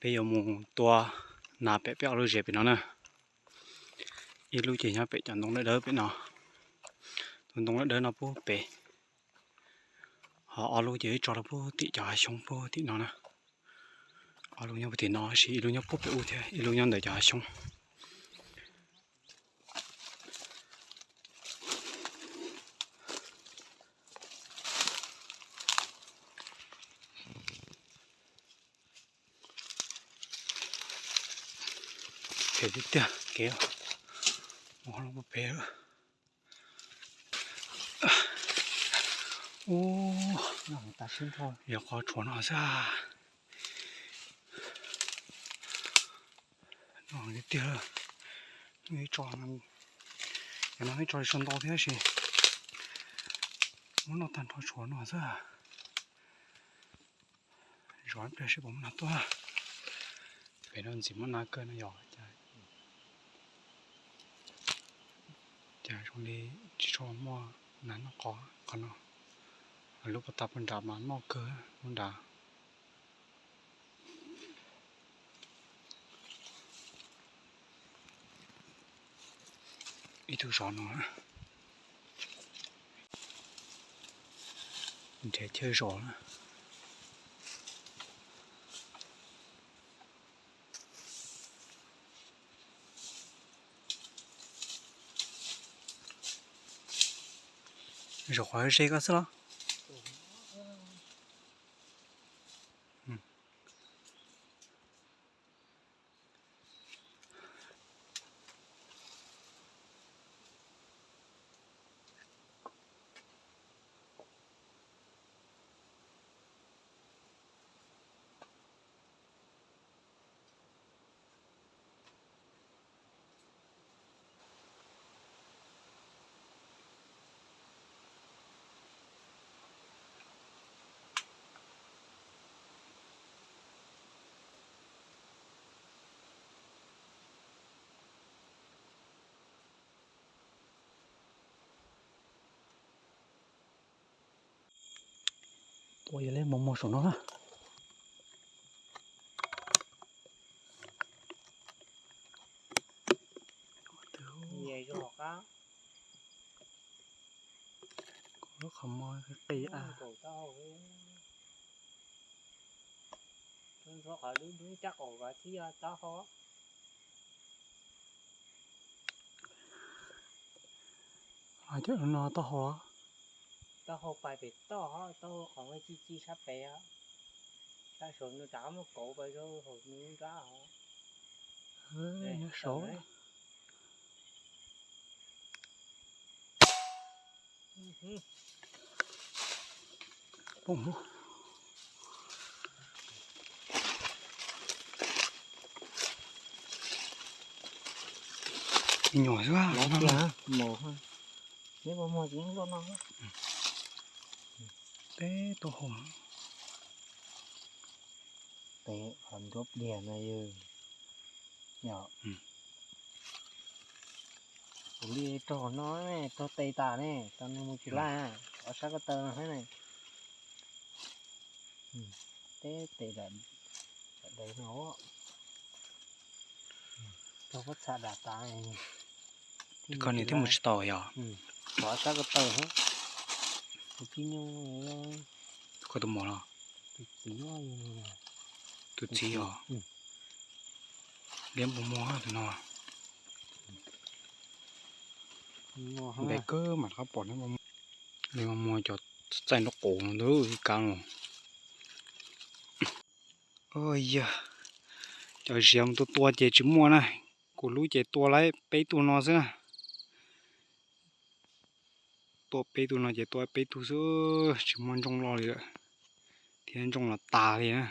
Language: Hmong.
Peb yuav mus tua nas pem peb ob lub zes pem no na. Ib lub ces nyob pem cov ntoo dawb dawb pem no. Tus ntoo dawb dawb no puag pem. Ho ob lub ces wb tso rau puag tim cov hav xyoob puag tim no na. Ob lub nyob puag tim no, tab sis ib lub nyob puag pem ub thiab ib lub nyob ntawm cov hav xyoob. Phem tiag tiag kev, mus hauv lub pem. Ub, yog qhov tshuam no xwb. No tiag tiag, cov no ib tso sau ntau thiab sis muab noj tag nrho tshuam no xwb. Zov ib pliag seb puas muaj nas tuaj. Pem no ntxim muaj nas kawg no yog cas zoo li tsis tshua muaj nas noj qos qhov no. Lub pas tas puag nram mas noj kawg lub nrad. Ib tug zov no, nrhiav chaw zov na. Zov qhov ze koj xwb los? Tua yog li mos mos saum no na. Lub qhov muag qis a. Cov no taub hau los? Taub hau pais pem toj, taub hau qhov ci ci sab pem, sab saum nws rov qab muab kauv pais rau hauv nws lub nrab os. Nyob saud. Poob lub. Nyuam xwb. Peb tuaj hau. Peb qhov nruab pliag no yog. Kuv li raug no, raug tes tas ne, tau nws mus tsis laj, ob sab ko taw no thiab ne. Teb tes dam, dam no, raug pob txha dam tas. Koj niam thiaj mus tsis tau yog? Ob sab ko taw thiab. Tus tij nyuj, koj tus muam los? Tus txiv, tus txiv os. Liab npog muag tus no. Ntev kawg mam rov qab pom liab npog muag. Liab npog muag cov txaij nraub qaum no ntag ib kab no. Yog cov ziav mus tua tua ces tsis muaj na. Kuv lub ces tua lawm peb tug no xwb na. Tua peb tug no ces tua peb tug xwb, tsis muaj ntsooj loj li lawm, thiab ntsooj los tas li na.